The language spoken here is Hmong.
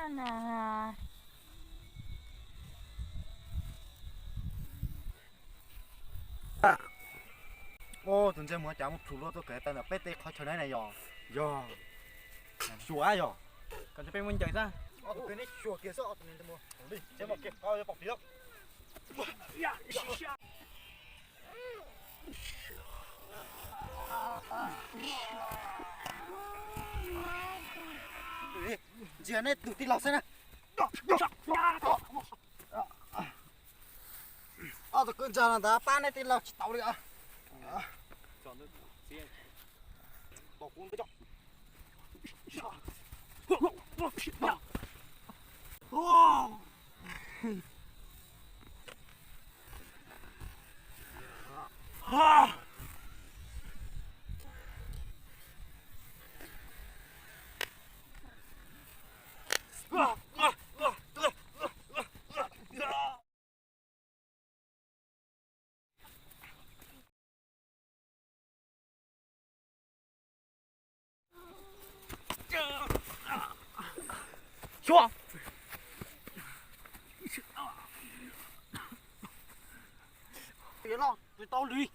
Tus ntsej muag cas muaj plhus luaj tuaj kawg tau ntawm peb tej qhov chaw na yog, yog xyuas yog. Kom peb muab ncaws xwb. Ob tug peb neb xyuas kiag xwb, ob tug neb muag. Pom fim lawm. Ntsia neb tus tij laug xwb na. Ob tug kwv ntxawg no ntag, pab neb tij laug tsis tau li os. Xyuas. Tias no, tsis tau li.